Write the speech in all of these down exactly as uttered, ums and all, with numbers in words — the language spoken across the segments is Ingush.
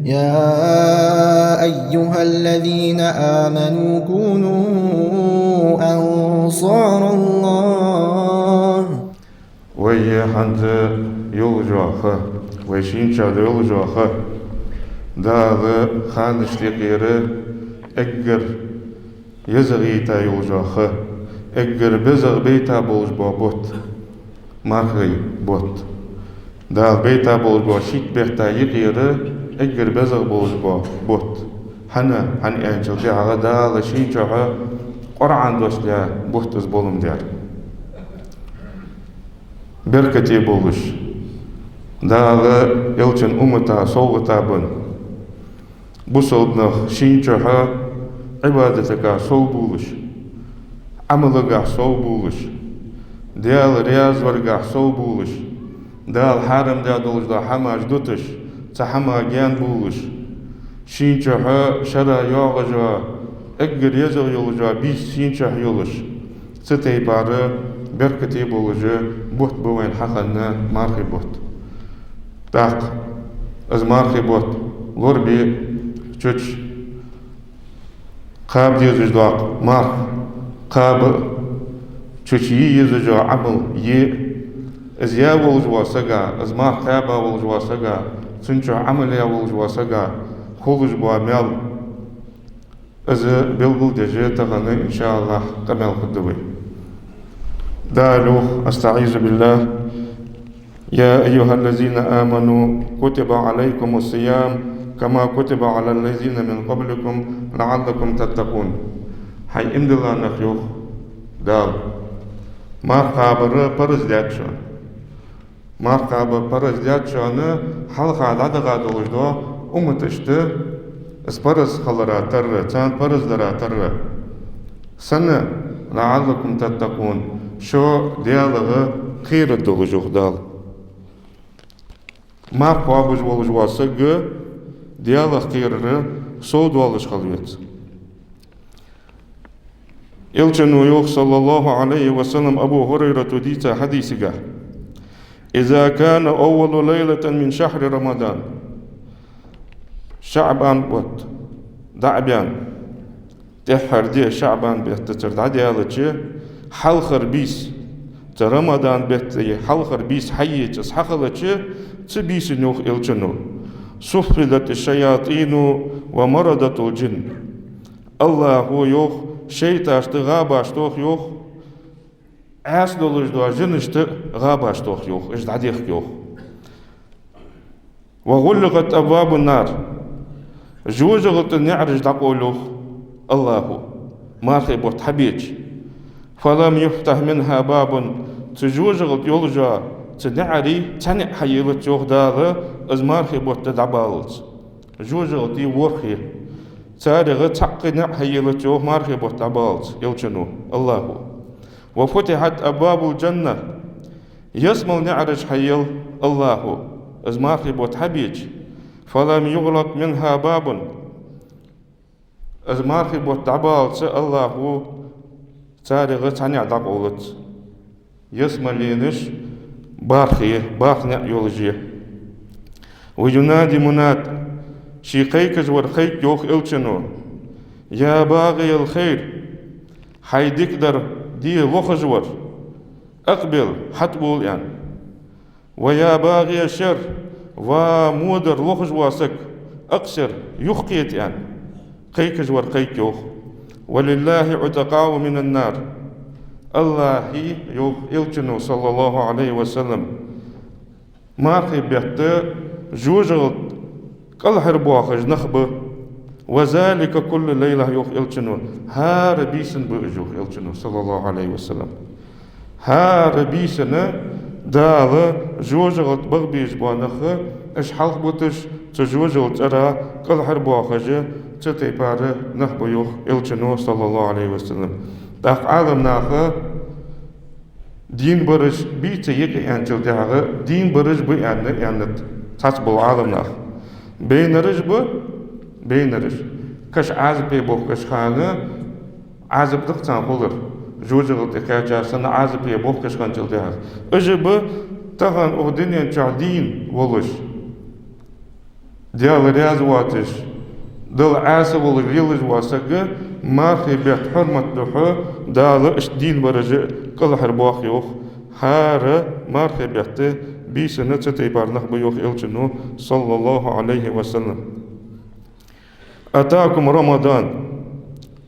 يا أيها الذين آمنوا كونوا أنصار الله. Вай хӀанз йолча хана, вай шийна чу йолча хана, Дала ханашта юкъера эггара езагӀа йита йолча хана, эггара безагӀа байта болаш бола бутт, мархий бутт. Дала байта болаш бола шийтта бетта юкъера эггара безагӀа болаш бола бутт. ХӀана, хӀана аьлча, тӀехьагӀа Дала шийна чу Къуръан доссале бутт из болаш дар. Беркате болаш, Дала Элчан уммата совгӀата бенна. Бусалба нах шийна чу Ӏибадатага сов болаш, Ӏамалага сов болаш, Даьла раьза варга сов болаш, Дала хьарам даь долаш дола хӀамаш дуташ, цу хӀамах гаьна болаш, шийна чу шера йоагӀаш йола, эггара езагӀа йолаш йола бийса шийна чу йолаш. Цу тайпара беркате болаш бутт ба вайна хьахинна мархий бутт. ТӀаккха из мархий бутт лорабе, цу чу кхаба дезаш дола марха кхаба, цу чу е езаш йола Ӏамал е. Из яь волаш волча сага, из марха кхаьба волаш волча сага, цун чу Ӏамал яь волаш волча сага хулаш бола маьл. Из белгалдеш тахан, иншааллахӀ, къамаьл хургда вай. Дала йоах, أستعيذ بالله: يا أيها الذين آمنوا كتب عليكم الصيام كما كتب على الذين من قبلكم لعلكم تتقون. ХӀай иман дилла нах, йоах Дала, марха кхабар парз даьд шоана. Марха кхабар парз даьд шоана хьалха дӀадахача долаш долча умматашта, из парз хилара тарра, царна парз дара тарра. Сенна? لعلكم تتقون, шо Даьлах кхераш долаш, йоах Дала. Марха кхоабаш волаш вола саг Даьлах кхерар совдоалаш хила веза. Элчано йоах, صلى الله عليه وسلم, Абу ХӀурайрата дийцача хьадисага: إذا كان أول ليلة من شهر رمضان, ШаӀбан бутт дӀа а баьнна, тӀеххьара ди ШаӀбан беттацара дӀадаьлча, хьалхара бийса, цу Рамадан бетта хьалхара бийса хьаеча, из хьахилча, цу бийсан, йоах Элчано: صفدت الشياطين ومرضت الجن. АллахӀа, йоах, шайтӀашта гӀабаш тох, йоах, Ӏаьса долаш дола жинашта гӀабаш тох, йоах, уж дӀадехк, йоах. وغلقت أبواب النار. ЖожагӀатен наӀараш дӀакъовл, йоах АллахӀа, мархий бутт хьабеча. فلم يفتح منها باب. Цу жожагӀатен йолча цу наӀарий цхьа наӀар хьаелац, йоах Дала, из мархий бутт дӀабаллалца. ЖожагӀатий ворхӀий, царех цхьаккха наӀар хьаелац, йоах, мархий бутт дӀабаллалца, Элчано, АллахӀа. وفتحت أبواب الجنة. Ялсмален наӀараш хьаел АллахӀа, из мархий бутт хьабеча. فلم يغلق منها باب. Из мархий бутт дӀабаллалца АллахӀа царех цхьа наӀар дӀакъовлац. Ялсмаленаш бархӀе, бархӀ наӀар йолаш я. وينادي مناد. Ший кхайкаш вар кхайк, йоах Элчано: يا باغي الخير, хьай дикадар де лохаш вар, أقبل, хьатӀабовла, аьнна. ويا باغي الشر, ва во дар лохаш вола саг, أقصر, юхакхета, аьнна, кхайкаш вар кхайк, йоах. ولله عتقاء من النار. АллахӀа, йоах Элчано, صلى الله عليه وسلم, мархий бетта жожагӀатен кӀалхарбоахаш нах ба. وذلك كل ليلة, йоах Элчано, хӀара бийсан ба уж, йоах Элчано, صلى الله عليه وسلم. ХӀара бийсан Дала жожагӀатен баха безаш бола нах, уж хьалхабуташ, цу жожагӀатен цӀерах кӀалхарбоахаш, цу тайпара нах ба, йоах Элчано, صلى الله عليه وسلم. ТӀаккха Ӏаламнаха дийна бараш бий цу юкъе аьнначул тӀехьагӀа, дийна бараш ба аьнна, аьннад цхьацца бола Ӏаламнаха. Байнараш ба, байнараш. Каша Ӏазапе бохкаш хана, Ӏазап да-кх царна хулар. ЖожагӀате кхаьчача санна Ӏазапе бохкаш хинначул тӀехьагӀа. Уж ба тахан укх дунен чу дийна волаш. Даьла раьза воацаш, Далла Ӏаьса волаш лелаш вола саг, мархий бетта хьурмат духьа Дала иштта дийна бараш кӀалхарбоах йоах, хӀара мархий бетта бийсанна цу тайпара нах ба йоах Элчано, саллаллахӀу Ӏалайхи ва саллам. «أتاكم رمضان»,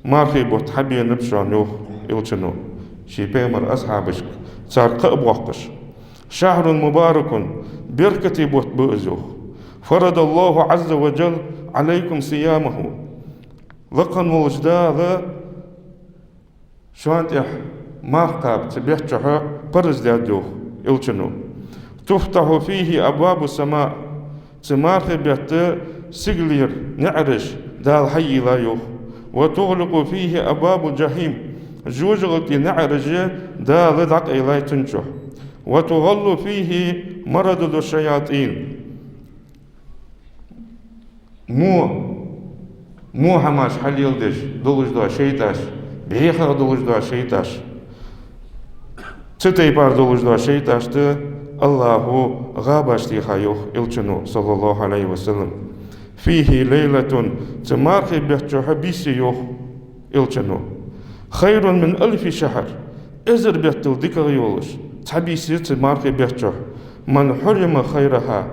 мархий бутт хьабенаб шоана йоах Элчано ший пайхамара асхьабашка, цар кхаъ боаккхаш. «شهر مبارك», беркате бутт ба из йоах. «فرض الله عز وجل عليكم صيامه». Лакха волча Дала шоана тӀа марха кхаба цу бетта чухь парз даьд йоах Элчано. «تفتح فيه أبواب السماء». Цу мархий бетта сигалера наӀараш Дала хьайийлла йоах. «وتغلق فيه أبواب الجحيم». ЖожагӀатен наӀараш Дала дӀакъайлай цун чухь. «وتغل فيه مردد الشياطين». Во, во хӀамаш хьалеладеш долаш дола шайтӀаш, бӀехагӀа долаш дола шайтӀаш, цу тайпара долаш дола шайтӀашта АллахӀа гӀабаш теха йоах Элчано, саллаллахӀу Ӏалайхи ва саллам. «فيه ليلة», цу мархий бетта чухь бийса я йоах Элчано. «خير من ألف شهر», эзар беттал дикагӀа йолаш цхьа бийса я цу мархий бетта чухь. «من حرم خيرها».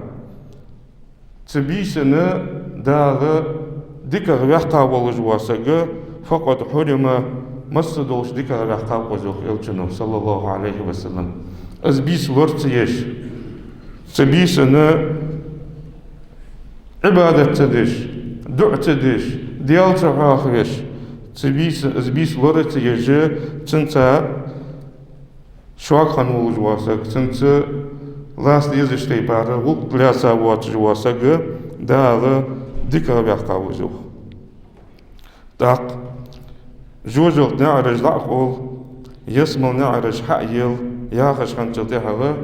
Цу бийсанна Дала дикагӀа ваьккха волаш вола саг, «فقد حرم», массадолча дикагӀа ваьккхав из йоах Элчано, саллаллахӀу Ӏалайхи ва саллам. Из бийса лора ца еш, цу бийсанна Ӏибадат ца деш, дуӀа ца деш, Даьла ца хьоахавеш, цу бийса, из бийса лора ца еш, цунца шога хинна волаш вола саг, цунца лаца дезача тайпара гӀулакх лаьца воацаш вола саг Дала дикагӀа ваьккхав из йоах. ТӀаккха жожагӀатен наӀараш дӀа а ховла, ялсмален наӀараш хьа а елла, яхаш хинначул тӀехьагӀа,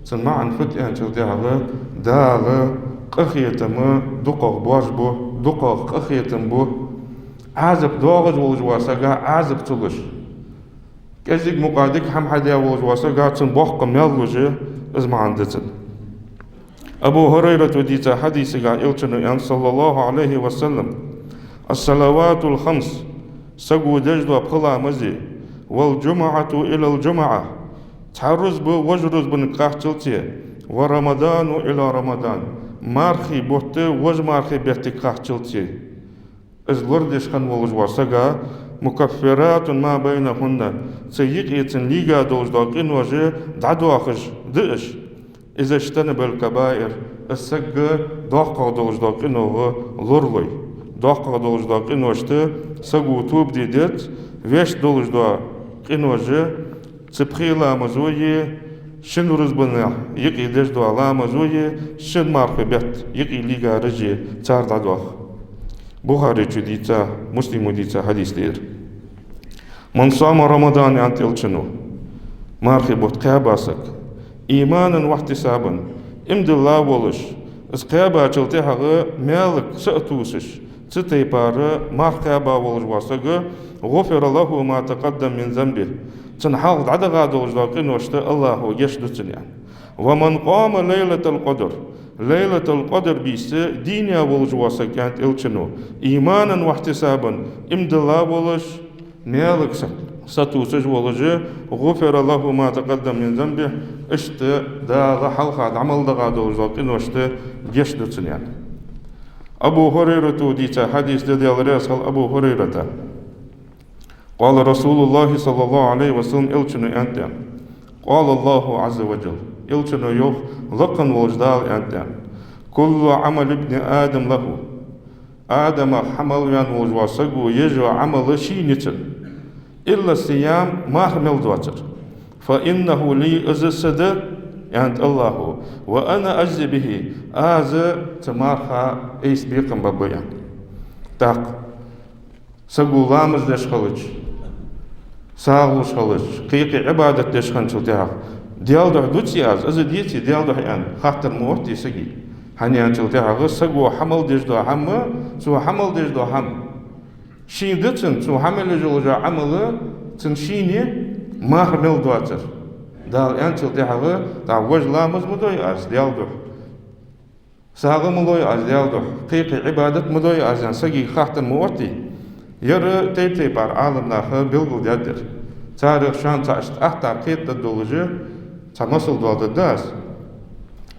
цун маӀан фуд аьнначул тӀехьагӀа, Дала къахетама дукхагӀа боаржабу, дукхагӀа къахетам бу, Ӏазап доагӀаш волаш вола сага Ӏазап ца луш. КӀезига мукъа дика хӀама хьадаь волаш вола сага цун боккха маьл луш, из маӀан да цун. Абу ХӀурайрата дийца хьадисагахь Элчано аьннад, саллаллахӀу Ӏалайхи ва саллам: «الصلوات الخمس», саго деш дола пхи ламаз, «والجمعة إلى الجمعة», цхьа рузба вож рузбанга кхаччалца, «ورمضان إلى رمضان», мархий бутт вож мархий беттага кхаччалца. Из лорадеш хинна волаш вола сага, «مكفرات ما بينهن», цу юкъе цунна лийга долаш дола къинош дӀадоахаш да уж. «إذا اجتنب الكبائر», из саг доккхагӀа долаш дола къинойх лоралой. ДоккхагӀа долаш дола къиношта саго тоба де деза, вешта долаш дола къинош, цу пхе ламазои, шин рузбанна юкъе деш дола ламазои, шин мархий бетта юкъе лийгараши цар дӀадоах. Бухаре чу дийца, Муслимо дийца хьадис да ер. «من صام رمضان», аьннад Элчано, мархий бутт кхаьба саг, «إيمانا واحتسابا», иман дилла волаш, из кхаьбачул тӀехьагӀа маьлага са а тувсаш, цу тайпара марха кхаьба волаш вола саг, «غفر له ما تقدم من ذنبه», цун хьалха дӀадахьа долаш дола къиношта АллахӀа гешт ду цунна, аьнна. «ومن قام ليلة القدر», Лайлатул-Къадр бийса дийна волаш вола саг, аьннад Элчано, «إيمانا واحتسابا», иман дилла волаш, маьлага са, са тувсаш волаш, «غفر له ما تقدم من ذنبه», иштта Дала хьалха дӀа мел дахьа долаш дола къиношта гешт ду цунна, аьнна. Абу ХӀурайрата дийца хьадис да, Даьла раьза хилва Абу ХӀурайрата. «قال رسول الله صلى الله عليه وسلم», Элчано аьннад, аьнна. «قال الله عز وجل», Элчано йоах, лакха волча Дала аьннад, аьнна: «كل عمل ابن آدم له». Адамах хьа мел ваьнна волаш вола саго еш йола Ӏамал шийна я цун. «إلا الصيام», марха мел доацар. «فإنه لي», из са да, аьннад АллахӀа, «وأنا أجزي به», аз цу марха айса бекхам бергба, аьнна. ТӀаккха саго ламаз деш хилча, сагӀа луш хилча, кхы-кхы Ӏибадат деш хинначул тӀехьагӀа, Даьла духьа дувций аз, из деций Даьла духьа аьнна, хаттар ма оттий сага. ХӀана аьлча тӀехьагӀа саго хьа мел деш дола хӀама, цо хьа мел деш дола хӀама шийна да цун, цо хьа мел еш йола Ӏамал цун шийна я, марха мел доацар. Дала аьнначул тӀехьагӀа, тӀаккха вож ламаз ма дой аз Даьла духьа. сагӀа ма лой аз Даьла духьа, кхы-кхы Ӏибадат ма дой аз, аьнна, сагага хаттар ма оттий. Ер тайп-тайпара Ӏаламнаха белгалдаьдар. Царех шоана цхьа иштта атта кхетадергдолаш цхьа масал доаладергда аз.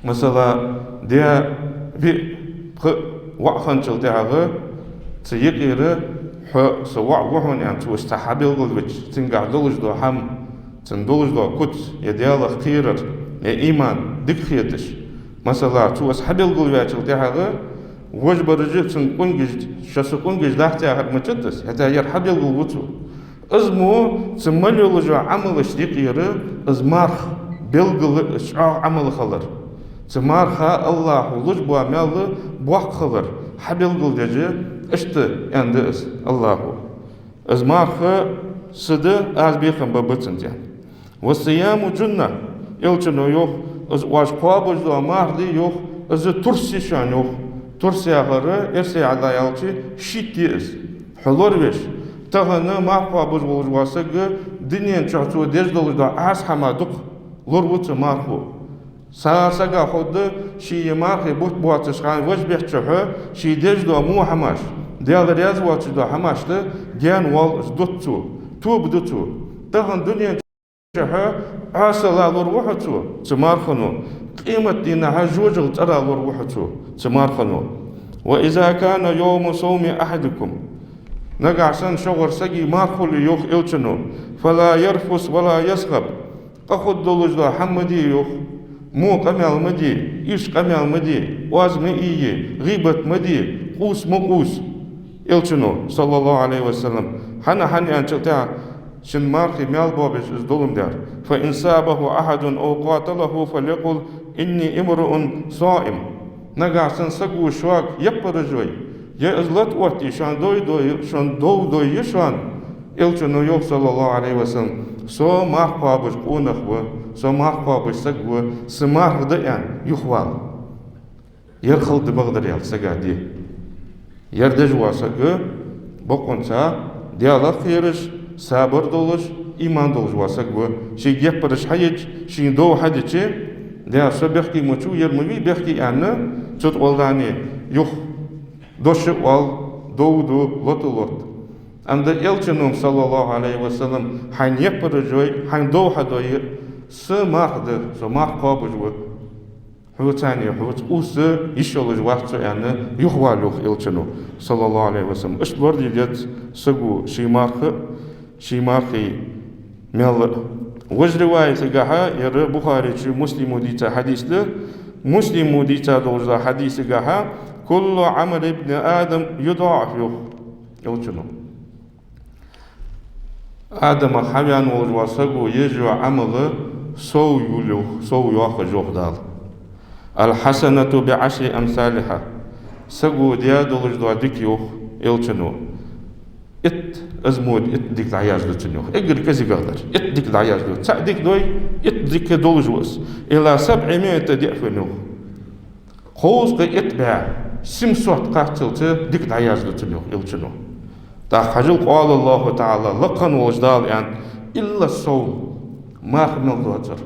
Масала, даь, виъ, пхиъ воӀ хинначул тӀехьагӀа цу юкъера хьо са воӀ ва хьона, аьнна, цо иштта хьабелгалвича, цунгахь долаш дола хӀама, цунна долаш дола куц, е Даьлах кхерар, е иман дика хеташ. Масала, цо из хьабелгалваьчул тӀехьагӀа вож бараш а цун къонгаш, шо са къонгаш дац яхар ма дац из, хӀаьта ер хьабелгалву цо. Из мо цу мел йолча Ӏамалашта юкъера из марха белгала, из чӀоагӀа Ӏамал хилар. Цу марха АллахӀо луш бола маьл боккха хилар хьабелгалдеш, иштта аьннад из АллахӀо. Из марха са да, аз бекхам бергба цунна, аьнна. «والصيام جنة», Элчано йоах, из оаш кхоабаш дола марха да, йоах, из турс я шоана, йоах. Турс яхар, эрсий хьалха аьлча, щит я из. Хьо лоравеш. Тахан марха кхоабаш волаш вола саг дунен чухь цо деш долаш дола Ӏаса хӀама дукха лораву цу мархо. Цхьан сага ховргда, ший из мархий бутт боацаш хана вож бетта чухь ший деш дола во хӀамаш, Даьла раьза воацаш дола хӀамашта гаьна воал из, дут цо, тоба ду цо. Тахан дунен чухь Ӏасал лораву хьо цо, цу мархано, къематдийнахьа жожагӀатен цӀерах лораву хьо цо, цу мархано. «وإذا كان يوم صوم أحدكم», нагахь санна шугара сага марха хуле, йоах Элчано, «فلا يرفث ولا يصخب», къа хургдолаш дола хӀама ма де, йоах, во къамаьл ма де, ирча къамаьл ма де, оаз ма ийе, гӀийбат ма де, къувса ма къувса. Элчано, صلى الله عليه وسلم, хӀана, хӀана аьнначул тӀехьагӀа, шун мархий маьл боабеш из долаш дар. «فإن سابه أحد أو قاتله فليقل: إني امرؤ صائم». Нагахь санна саго шуга яппараш йой, е из лата отте, шоана дов дой, шоана дов дой шоана, Элчано йоах, صلى الله عليه وسلم, со марха кхоабаш къонах ва, со марха кхоабаш саг ва, са марха да аьнна, юхавала. Ер хала да бакъдар, аьлар, сага де. Ер деш вола саг бокъонца Даьлах кхераш, сабар долаш, иман долаш вола саг ва. Шийга яппараш хьаеча, шийна дов хьадича, да, со бехке ма ву, ер ма вий бехке, аьнна, цу тӀа валлане юха дош а оал, дов ду, лата лот. Амма Элчано, صلى الله عليه وسلم, хьайна яппараш йой, хьайна дов хьадой, са марха да, со марха кхоабаш ва. Хьоца, хьоца къувса йиш йолаш вац со, аьнна, юхавала, йоах Элчано, صلى الله عليه وسلم. Иштта лораде деза саго ший марха, ший мархий маьл. Вож риваятагахьа, ер Бухаречо, Муслимо дийца хьадис да, Муслимо дийца долча хьадисагахьа: «كل عمل ابن آدم يضاعف», йоах Элчано. Адамах хьавена волаш вола саго еш йола Ӏамал сов йолаш, сов йоаккхаш, йоах Дала. «الحسنة بعشر أمثالها». Саго даь долаш дола дика, йоах Элчано, итт, из мо итт дика дӀаязду цунна, йоах. Эггара кӀезигагӀдар, итт дика дӀаязду. ЦаӀ дика дой, итт дика долаш ва из. «إلى سبعمائة ضعف», йоах. Кхузткъеи итт бӀаь, семьсот кхаччалца дика дӀаязду цунна, йоах Элчано. ТӀаккха хьажал, «قال الله تعالى», лакха волча Дала аьннад: «إلا الصوم», марха мел доацар.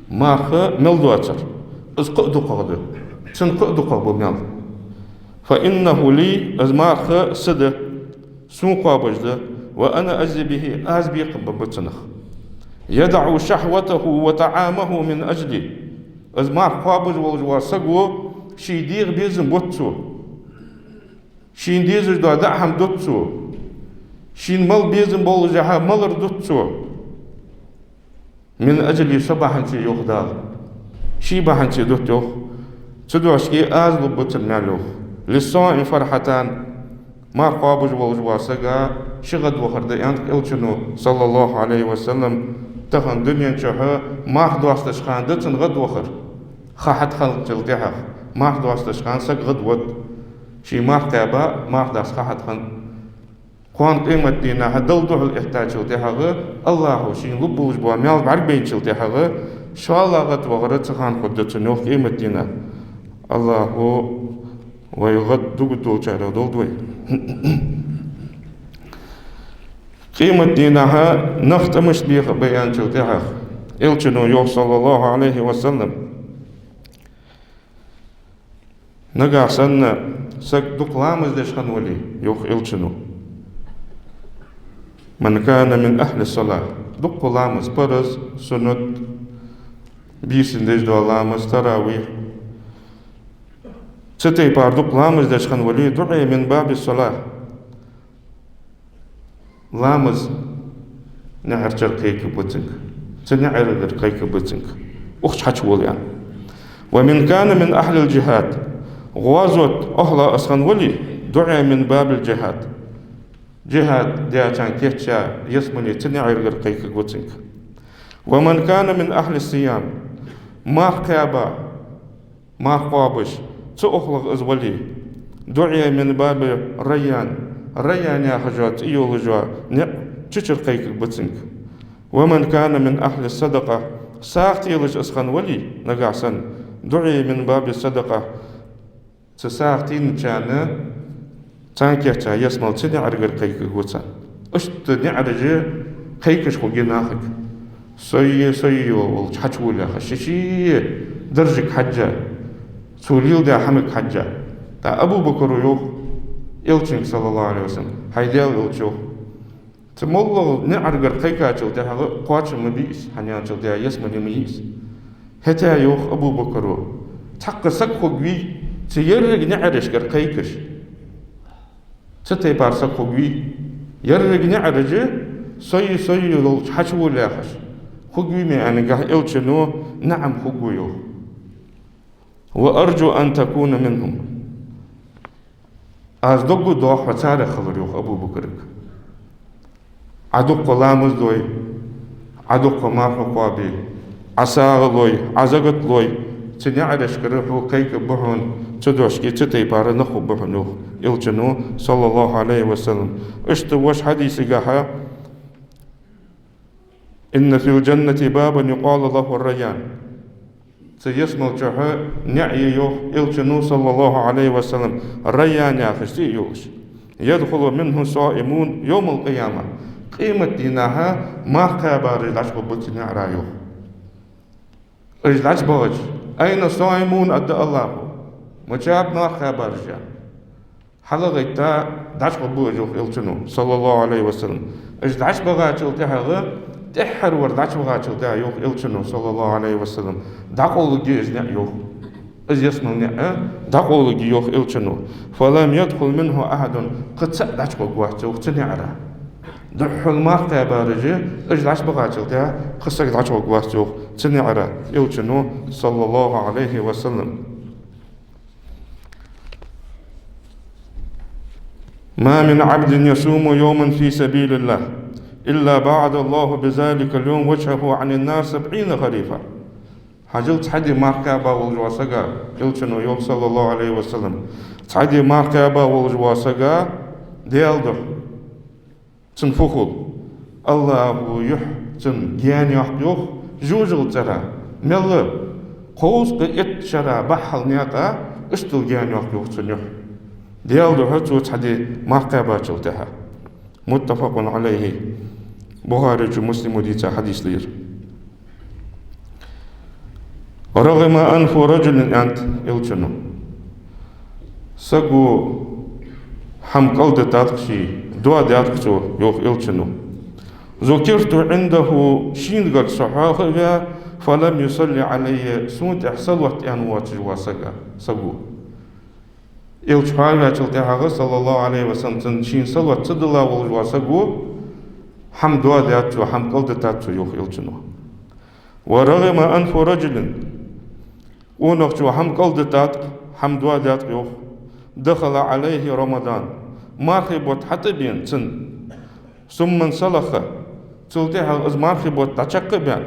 Марха мел доацар. Из кхы а дукхагӀа да. Цун кхы а дукхагӀа ба маьл. «فإنه لي», из марха са да. Сона кхоабаш да, «وأنا أجزي به», аз бекхам бергба цунах. «يدع شهوته وطعامه من أجلي». Из марха кхоабаш волаш вола саго ший дегӀа безам бут цо. Шийна дезаш дола даа хӀама дут цо. Шийна мала безам боллашехьа малар дут цо. «من أجلي», со бахьанце, йоах Дала. Ший бахьанце дут, йоах. Цудухьа аз лургба цунна маьл, йоах. «للصائم فرحتان». Марха кхоабаш волаш вола сага ши гӀадвахар да, аьннад Элчано, صلى الله عليه وسلم. Тахан дунен чухь марха доасташ хана да цун гӀадвахар. Ха хьатӀахинначул тӀехьагӀа, марха доасташ хана саг гӀадвод. Ший марха кхаьба, марха даста ха хьатӀахинна. Кхоана къематдийнахьа Далла духьал эттачул тӀехьагӀа, АллахӀо шийна лургболаш бола маьл бӀаргабайначул тӀехьагӀа, шоллагӀа гӀадвахар цу хана хургда цунна, йоах, къематдийнахьа. АллахӀо вай гӀад дугаргдолчарех долда вай. Къематдийнахьа нах тӀа мишта бехаргба аьнначул тӀехьагӀа, Элчано йоах, صلى الله عليه وسلم: Нагахь санна саг дукха ламаз деш хинна вале, йоах Элчано, من كان من أهل الصلاة, дукха ламаз, парз, суннат, бийсан деш дола ламаз, таравих, цу тайпара дукха ламаз деш хинна вале, دعي من باب الصلاة, ламаз наӀарчура кхайкаргба цунга, цу наӀарагара кхайкаргба цунга, укх чу хьачувола аьнна. ومن كان من أهل الجهاد, гӀазот ахьла из хинна вале, دعي من باب الجهاد, джихӀад дечарна кийчъяь ялсмале цу наӀарагара кхайкаргва цунга. ومن كان من أهل الصيام, марха кхаьба, марха кхоабаш, цу ахьлах из вале, دعي من باب الريان, Райян яхаш йола цӀи йолаш йола наӀ, цу чура кхайкаргба цунга. ومن كان من أهل الصدقة, сагӀа телаш из хинна вале, нагахь санна, دعي من باب الصدقة, цу сагӀа теначарна, царна кийчъяь ялсмале цу наӀарагара кхайкаргва царна. Иштта наӀараш кхайкаш хургья нахага. Сой, сой волча хьачувола яхаш, ший-ший даржага хьежжа, цо леладаь хӀамага хьежжа. ТӀаккха Абу Бакара йоах Элчанга, صلى الله عليه وسلم: хӀай Даьла Элча, йоах, цу моллагӀа наӀарагара кхайкачул тӀехьагӀа кхоачам ма бий из, хӀана аьлча ялсмале ма йий из. ХӀаьта, йоах Абу Бакара, цхьаккха саг хургвий цу еррига наӀарашкара кхайкаш? Цу тайпара саг хургвий? Еррига наӀараш сой, сой волча хьачувола яхаш хургвий ма аьннагахь, Элчано: نعم, хургва, йоах. وأرجو أن تكون منهم. Аз дог доах хьо царех хилар, йоах Абу Бакарга. Ӏа дукха ламаз дой, Ӏа дукха марха кхоабе, Ӏа сагӀа лой, Ӏа закат лой, цу наӀарашкара хьо кхайкаргба хьона, цу дошке цу тайпара нах хургба хьона, йоах Элчано, صلى الله عليه وسلم. Иштта вож хьадисагахьа: إن في الجنة بابا يقال له الريان. Цу ялсмале чухь наӀ я, йоах Элчано, صلى الله عليه وسلم, Райян яхаш цӀи йолаш. يدخل منه الصائمون يوم القيامة. Къематдийнахьа марха кхаьбараш дӀачугӀоргба цу наӀара, йоах. Уж дӀачубахача: أين الصائمون؟ أدى الله. Мичаб марха кхаьбараш, аьнна. ХьалагӀайтта дӀачугӀоргба уж, йоах Элчано, صلى الله عليه وسلم. Уж дӀачубахачул тӀехьагӀа, тӀеххьара вар дӀачубахачул тӀехьагӀа, йоах Элчано, صلى الله عليه وسلم, дӀакъовларгья из наӀ, йоах. Из ялсмале наӀ дӀакъовларгья, йоах Элчано. فلم يدخل منه أحد. Кхы цаӀ дӀачугӀоргвац, йоах, цу наӀара. Духхьал марха кхаьбараш, уж дӀачубахачул тӀехьагӀа кхы саг дӀачугӀоргвац, йоах, цу наӀара, Элчано, صلى الله عليه وسلم. ما من عبد يصوم يوما في سبيل الله إلا بعد الله بذلك اليوم وجهه عن النار سبعين خريفا. Хьажал, цхьа ди марха кхаьба волаш вола саг, Элчано йоах, صلى الله عليه وسلم, цхьа ди марха кхаьба волаш вола саг Даьла духьа цун фу хул? АллахӀа юхь цун гаьна йоаккх, йоах, жожагӀатен цӀера, мел кховзткъеи итт шера бахьан наькъа иштта гаьна йоаккх, йоах, цун юхь. Даьла духьа цо цхьа ди марха кхаьбачул тӀехьагӀа. متفق عليه. Бухаречо, Муслимо дийца хьадис да ер. رغم أنف رجل, аьннад Элчано. Саго хӀама кӀалдитад-кх ший, доа даьд-кх цо, йоах Элчано. ذكرت عنده, шийгара со хьоахаваь, فلم يصل علي, сона тӀа салот аьнна воацаш вола саг, саго. Элча хьоахаваьчул тӀехьагӀа, صلى الله عليه وسلم, цунна шийна салот ца дилла волаш вола саго хӀама доа даьд цо, хӀама кӀалдитад цо, йоах Элчано. ورغم أنف رجل, къонахчо хӀама кӀалдитад-кх, хӀама доа даьд-кх, йоах. دخل عليه رمضان, мархий бутт хьатӀабена цунна. ثم انسلخ, цул тӀехьагӀа из мархий бутт дӀачакхбаьнна.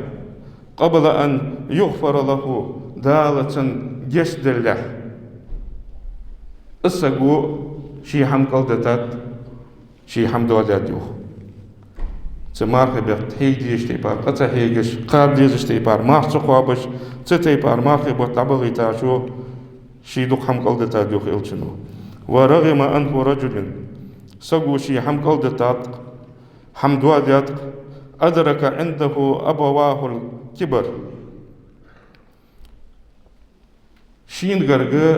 قبل أن يغفر له, Дала цунна гешт даллалехь. Из саго ший хӀама кӀалдитад, ший хӀама доа даьд, йоах. Цу мархий бетта хьега дезача тайпара къа ца хьегаш, кхаба дезача тайпара марха ца кхоабаш, цу тайпара мархий бутт дӀабахийтачо ший дукха хӀама кӀалдитад, йоах Элчано. ورغم أنف رجل, саго ший хӀама кӀалдитад-кх, хӀама доа даьд-кх, أدرك عنده أبواه الكبر. Шийна гарга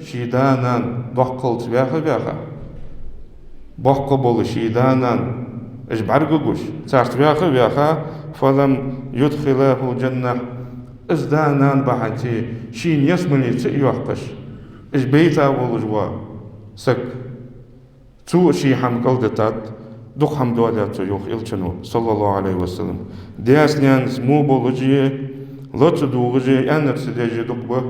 ший да-нана доккхалца ваьха а ваьха, боккха бола ший да-нана, уж бӀаргагуш, царца ваьха а ваьха, فلم يدخلاه الجنة, из да-нана бахьанца шийна ялсмале ца а йоаккхаш, уж бейта волаш вола саг, цо а ший хӀама кӀалдитад, дукха хӀама доалаьд цо, йоах Элчано, صلى الله عليه وسلم. Даьца-наьнаца во болаш а, ло ца дугӀаш а, аьннар ца деш а дукха ба.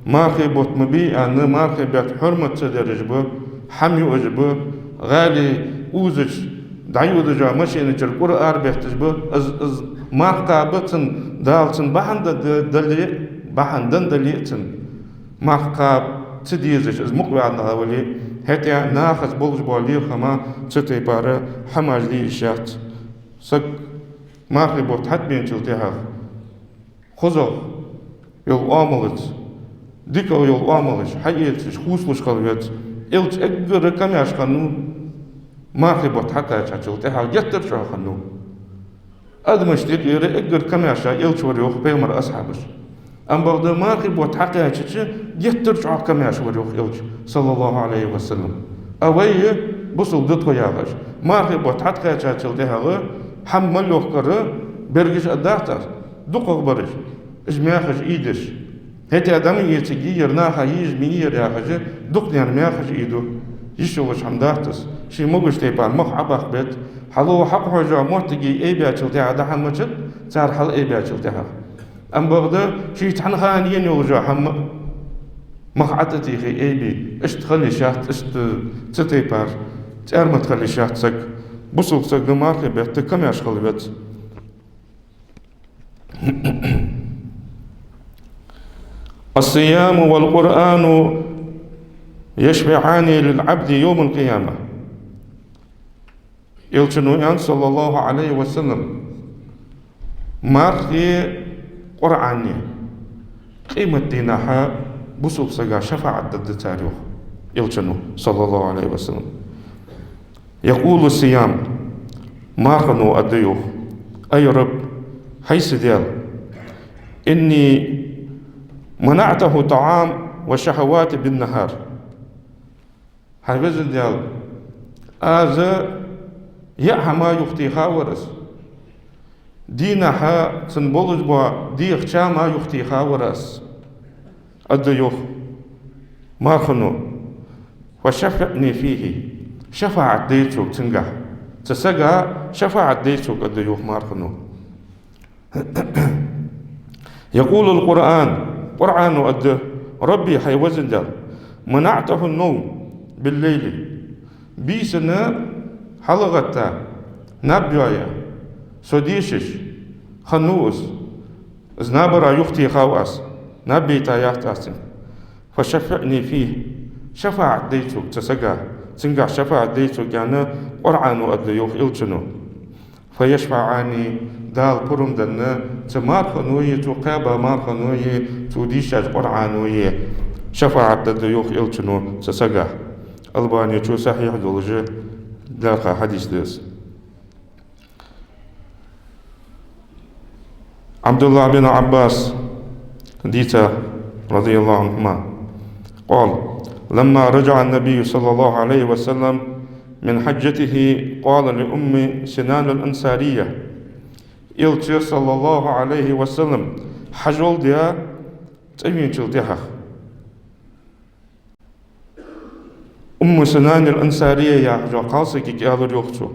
Мархий бутт ма бий аьнна, мархий бетта хьурмат ца дераш ба, хӀама юаш ба, гӀаьле узача дӀайодаш йола машина чура кӀур арабетташ ба. Из, из марха кхаба цунна, Дала цунна бахьан дан дале, бахьан дан дале а цунна. Марха кхаба ца дезаш, из мукъа ваьнна вале, хӀаьта нахаца болаш бола лерхӀам цу тайпара хӀамаш де йиш яц. Саг мархий бутт хьатӀабеначул тӀехьагӀа хозагӀа йола оамалца, дикагӀа йола оамалаш хьаэцаш, хувцалуш хила веза. Элча эггара камаьрша хиннав мархий бутт хьакхаьчачул тӀехьагӀа, геттара чӀоагӀа хиннав. Адамашта юкъера эггара камаьрша Элча вар, йоах, пайхамара асхьабаш. Амма бакъда мархий бутт хьакхаьчача геттара чӀоагӀа камаьрша вар, йоах Элча, صلى الله عليه وسلم. А вай бусалба да тхо яхаш, мархий бутт хьатӀакхаьчачул тӀехьагӀа хӀама мел йохкар бергаш а дац аз, дукхагӀа бараш, уж мехаш ийдеш. ХӀаьта дӀа ма эцаргья ер, наха йийжа ма йий ер яхаш, дукханена мехаш ийду. Йиш йолаш хӀама дац из. Ший могаш тайпара мах Ӏобаккха беза. Хьалха хьакхухьаш йола моттиг айбаьчул тӀехьагӀа дӀа-хьа мичад, цар хьал айбаьчул тӀехьагӀа. Амма бакъда ший цхьан хана ена йолаш йола хӀама мах ӀотӀатехе айбе. Иштта хила йиш яц, иштта цу тайпара цӀармат хила йиш яц саг. Бусалба саг мархий бетта камаьрша хила веза. الصيام والقرآن يشفعان للعبد يوم القيامة. Элчано аьннад, صلى الله عليه وسلم, мархеи Къуръани къематдийнахьа бусалба сага шафаӀат дергда цар, йоах Элчано, صلى الله عليه وسلم. يقول الصيام, мархано аргда, йоах: أي رب, хӀай са Даьла, إني منعته الطعام والشهوات بالنهار. ХӀай веза Даьла, аз яа хӀама юхатеха вар аз, дийнахьа цунна болаш бола дегӀа чам а юхатеха вар аз, аргда, йоах, мархано. فشفعني فيه, шафаӀат де цунга цунгахь. Цу сага шафаӀат де цунга, аргда, йоах, мархано. يقول القرآن, Къуръано аргда: رب, хӀай веза Даьла, منعته النوم بالليل. Бийсанна хьалгӀатта наб йоае со дешаш хиннав из. Из набара юхатехав аз, наб бейта яц аз цунна. فشفعني فيه, шафаӀат де цунга цу сага, цунгахь шафаӀат де цунга, аьнна, Къуръано аргда, йоах Элчано. فيشفعان, Дала пурам денна, цу марханои, цо кхаьба марханои, цо дийшача Къуръанои шафаӀат дергда, йоах Элчано, цу сага. Албанечо сахьихь долаш лаьрхӀа хьадис да из. ӀабдуллахӀ бин Ӏаббаса дийца, رضي الله عنهما, قال: لما رجع النبي صلى الله عليه وسلم من حجته قال لأم سنان الأنصارية. Элча, صلى الله عليه وسلم, хьажол даь цӀавеначул тӀехьагӀа, Умму Синан ал-Ансария яхача кхалсагага аьлар, йоах, цо: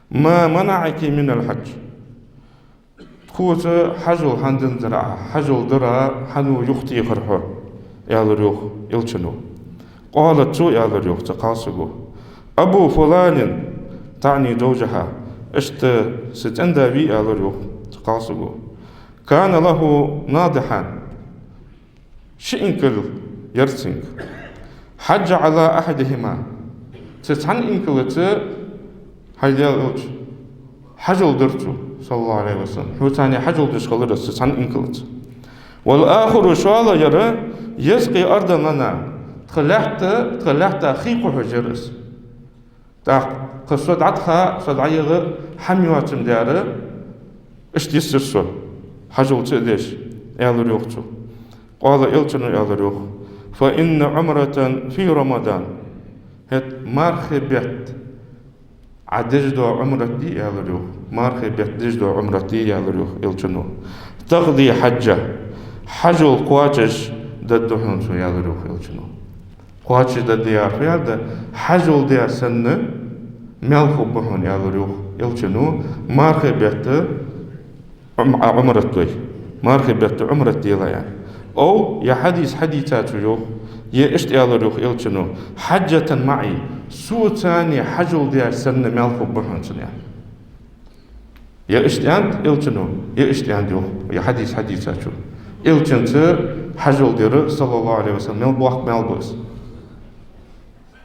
ما منعك من الحج؟ Тхоца хьажол хӀана динзар Ӏа, хьажол дар хӀана юхатехар хьо, аьлар, йоах, Элчано. قالت, цо аьлар, йоах, цу кхалсаго: أبو فلان, تعني زوجها, иштта са цӀен-да вий, аьлар, йоах, цу кхалсаго. كان له ناضحان, ши инкал яр цунга. حج على أحدهما, цу цхьан инкалаца, хӀай Даьла Элча, хьажол дир цо, صلى الله عليه وسلم. Хьоца хьажол деш хилар из цу цхьан инкалаца. والآخر, шоллагӀа яр, يسقي أرضا لنا, тха лаьтта, тха лаьтта хий кхухьаш яр из. ТӀаккха со дӀатӀаха, со дӀаяха хӀама йоацаш дар, иштта йисар со, хьажол ца деш, аьлар, йоах, цо. قال, Элчано аьлар йоах: فإن عمرة في رمضان. ХӀаьта мархий бетта Ӏа деш дола Ӏумрат дий, аьлар йоах. Мархий бетта деш дола Ӏумрат дий, аьлар йоах Элчано. تقضي الحج. Хьажол кхоачашдергда хьона цо, аьлар йоах Элчано. Кхоачашдергда яхар фу яхар да? Хьажол даь санна маьл хургба хьона, аьлар йоах Элчано, мархий бетта Ӏум-, Ӏа Ӏумрат дой. Мархий бетта Ӏумрат делахь, аьнна. أو, е хьадис хьадийцачо йоах, е иштта аьлар йоах Элчано: حجة معي, соца цхьана хьажол даь санна маьл хургба хьона цунна, аьнна. Е иштта аьннад Элчано, е иштта аьннад йоах, е хьадис хьадийцачо. Элчанца хьажол дар, صلى الله عليه وسلم, мел боккха маьл ба из.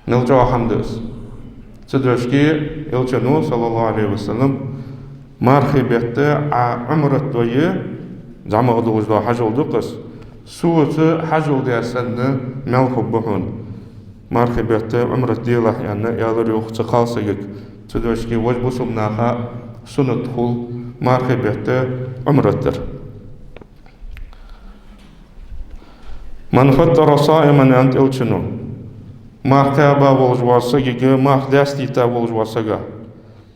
Мел чӀоагӀа хӀама да из. Цудухьа Элчано, صلى الله عليه وسلم, мархий бетта Ӏа Ӏумрат дой, зӀамагӀа долаш дола хьажол да-кх из, соца хьажол даь санна маьл хургба хьона. Мархий бетта Ӏумрат делахь, аьнна, аьлар йоах цу кхалсагага. Цудухьа вай бусалба наха суннат хул мархий бетта Ӏумрат дар. من فطر صائما, аьннад Элчано, марха кхаьба волаш волча сагага, марха даьстийта волаш волча сага,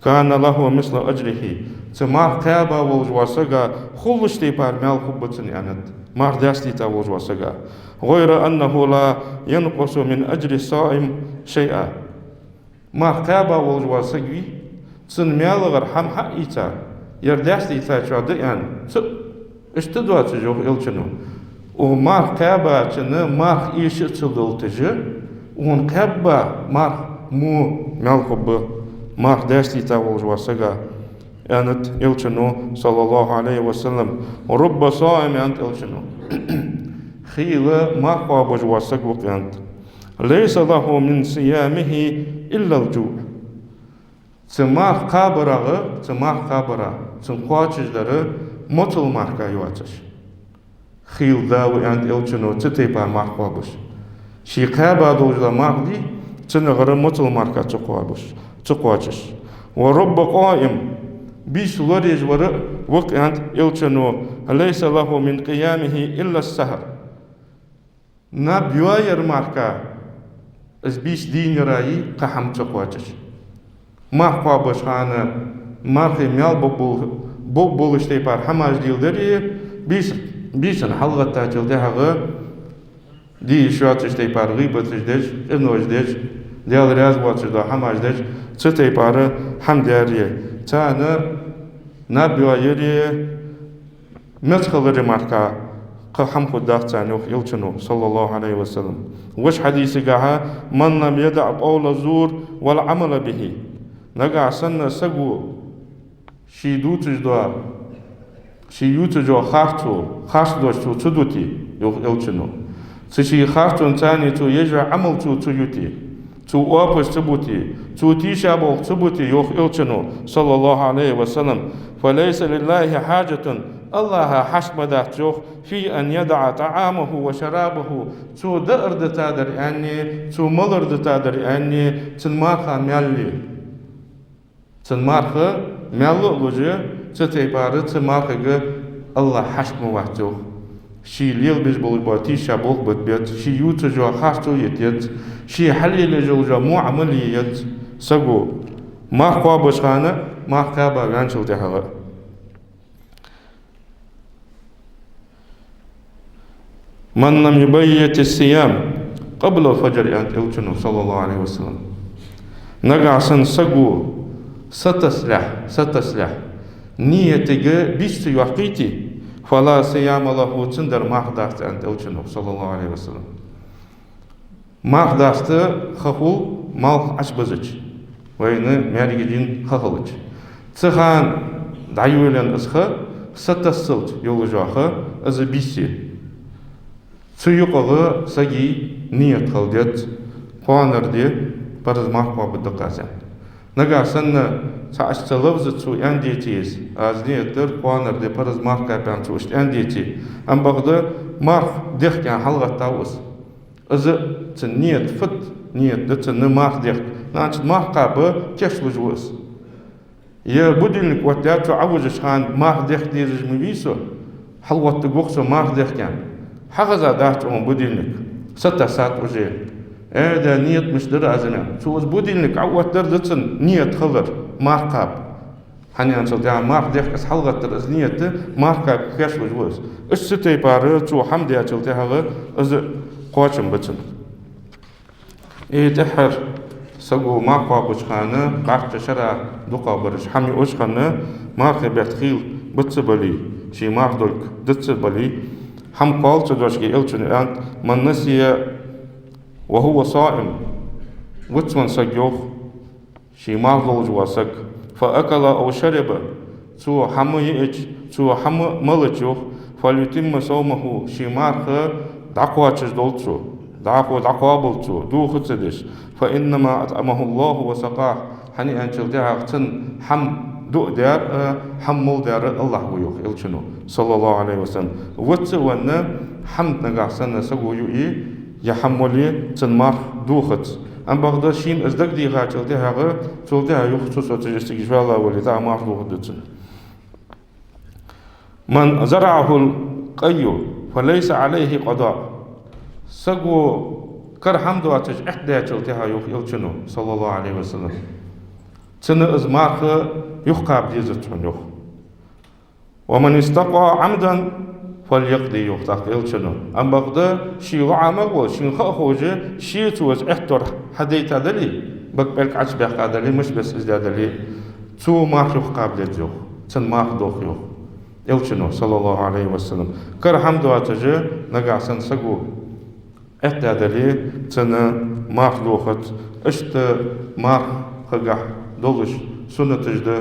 كان له مثل أجره. Цу марха кхаьба волаш волча сага хулаш тайпара маьл хургба цунна, аьннад, марха даьстийта волаш волча сага. غير أنه لا ينقص من أجر الصائم شيئا. Марха кхаьба волаш вола саг вий, цун маьлагара хӀама хьаийца, ер даьстийцачоа да аьнна, цу, иштта доацаш, йоах Элчано. Укх марха кхаьбачунна марха эша а ца луш, укхунна кхаьбача марха мо маьл хургба марха даьстийта волаш вола сага, аьннад Элчано, صلى الله عليه وسلم. رب صائم, аьннад Элчано. Хийла марха кхоабаш вола саг ва-кх, аьннад. ليس له من صيامه إلا الجوع. Цу марха кхабарах, цу марха кхабарах цунна кхоачашдар моцал мара кхы йоацаш. Хийла да ва, аьннад Элчано, цу тайпара марха кхоабаш. Ше кхаьба долаш дола марха дий, цунагара моцал мара кхы ца кхоабаш, ца кхоачаш. ورب قائم, бийса лораеш вар а ва-кх, аьннад Элчано, ليس له من قيامه إلا السحر. Наб йоаяр мара кхы, из бийса дийнара а кхы хӀама ца кхоачаш. Марха кхоабаш хана мархий маьл бо-, бо-, болаш тайпара хӀамаш леладар а, бийса-, бийсан хьалгӀаттачул тӀехьагӀа де йиш йоацаш тайпара гӀийбаташ деш, къинош деш, Даьла раьза воацаш дола хӀамаш деш, цу тайпара хӀама дар а. Царна наб йоаяр а, меца хилар а мара кхы хӀама хургдац царна, йоах Элчано, صلى الله عليه وسلم. Вож хьадисагахьа: من لم يدع قول الزور والعمل به. Нагахьа санна саго ше дувцаш дола, ше ювцаш йола харцо, харц дош цо ца дите, йоах Элчано. Цу ший харцонца цо еш йола Ӏамал цо ца юте, цо оапаш ца бите, цо тийша болх ца бите, йоах Элчано, صلى الله عليه وسلم. فليس لله حاجة, АллахӀа хьашт ма дац, йоах, في أن يدع طعامه وشرابه, цо даар дитадар аьнна, цо малар дитадар аьнна, цун марха маьл а. Цун марха маьл а луш, цу тайпара цу мархага АллахӀ хьашт ма вац, йоах. Ше лелабеш болаш бола тийша болх бита беза, ше ювцаш йола харцо йита еза, ше хьалелаеш йола во Ӏамал е еза саго, марха кхоабаш хана, марха кхаба ваьнначул тӀехьагӀа. من لم يبيت الصيام قبل الفجر, аьннад Элчано, صلى الله عليه وسلم. Нагахьа санна саго сатасалехь, сатасалехь, ниятага бийса ца йоаккхийте, فلا صيام له, цундар марха дац, аьннад Элчано, صلى الله عليه وسلم. Марха даста ха хул, малх Ӏочубузача, вайна маьркӀажа ха хилча. Цу хана дӀайолаенна из ха, сатассалца йолаш йола ха, из бийса я. Цу юкъагӀа сага ният хила деза, кхоанара ди параз марха кхоабаргда-кх аз, аьнна. Нагахьа санна цхьа аш цхьа лафзаца цо аьнна деце из, аз ният дир кхоанара ди параз марха кхаба аьнна, цо иштта аьнна деце. Амма бакъда марха дехка аьнна хьалгӀаттав из. Из цун ният фуд, ният да цун марха дехка. Значит, марха кхаба кийчлуш ва из. Е будильник оттадаьд цо Ӏовижача хана, марха дехка дезаш ма вий со, хьалгӀоттаргва-кх со марха дехка аьнна. Хьахеза дац хьона будильник, сатассад уже. Э, да, ният мишта дар аз аьнна. Цо из будильник Ӏооттадар да цун ният хилар, марха кхаба. ХӀана аьлча тӀехьа марха дехка из хьалгӀаттар, из ният, марха кхаба хьаьшалуш ва из. Иштта цу тайпара цо хӀама даьчул тӀехьагӀа из кхоачам ба цун. И тӀеххьара саго марха кхоабача хана, кхачча шера дукхагӀбараш хӀама юаш хинна, мархий бетта хийла бицца бале, ший марха долга дицца бале, хӀама кхоал цу дешаца, Элчано аьннад: «من نسي وهو صائم», вицвенна саг, йоах, ший марха долаш вола саг, «فأكل أو شرب», цо хӀама йиача, цо хӀама малача, йоах, «فليتم صومه», ший марха дӀакхоачаш долда цо, дӀахо дӀакхоабалда цо, доха ца деш, «فإنما أطعمه الله وسقاه», хӀана аьлча тӀехьагӀа цунна хӀама дуа даьр а, хӀама мала даьр а АллахӀ ва, йоах Элчано, صلى الله عليه وسلم. Вицца а венна, хӀама нагахьа санна саго юе, е хӀама моле, цун марха дохац. Амма бакъда шийна из дагадехачул тӀехьагӀа, цул тӀехьагӀа юха цо соцаш цига ваьлла вале, дӀа марха дохаргда цун. «من زرعه القي فليس عليه قضاء». Саго кара хӀама доацаш Ӏетта даьчул тӀехьагӀа, йоах Элчано, صلى الله عليه وسلم, цунна из марха юхакхаба дезац хьона, йоах. «ومن استقى عمدا فليقض», йоах тӀаккха Элчано. Амма бакъда ше лоӀамагӀа вола, шийна ха а ховш, ше цо из Ӏеттар хьадайта дале, бага пӀелг Ӏочубаьккха дале, мишта бесса из даь дале, цо марха юхакхаба деза, йоах, цун марха доха, йоах Элчано, صلى الله عليه وسلم. Кара хӀама доацаш нагахьа санна саго Ӏетта дале, цунна марха дохац. Иштта марха хагахь долаш суннаташ да,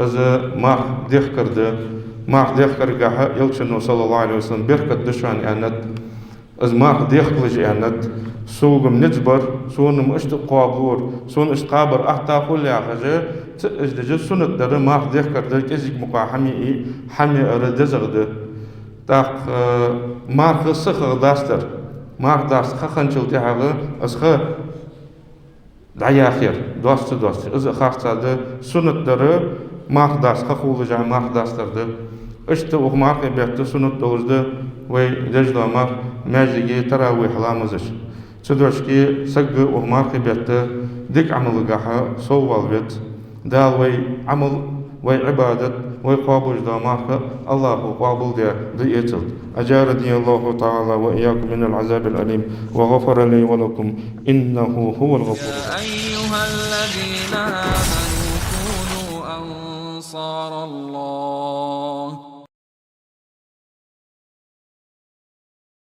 из марха дехкар да. Марха дехкаргахьа Элчано, صلى الله عليه وسلم, беркат да шоана аьннад. Из марха дехкалаш аьннад. Сога-м низ бар, сона-м иштта кхоабалора, сона иштта кхабар атта хул яхаш, ца из деш суннат дар марха дехкар да, кӀезига мукъагӀа хӀама йиа, хӀама яар дезагӀа да. ТӀаккха, э, марха сихагӀа дастар. Марха даста ха хинначул тӀехьагӀа из ха дӀаяхар, доаца ца доаца, из а харцахьа да. Суннат дар марха даста ха хулаш а марха дастар да. Иштта укх мархий бетта суннат долаш да вай деш дола марха, маьждиге таравихь ламазаш. Цу дешаца саг укх мархий бетта дика Ӏамалагахьа соввала веза. Дала вай Ӏамал, вай Ӏибадат, вай кхоабаш дола марха АллахӀа къоабалдаь дӀаэцалда. أجارني الله تعالى وإياكم من العذاب الأليم وغفر لي ولكم إنه هو الغفور الرحيم. يا أيها الذين آمنوا كونوا أنصار الله.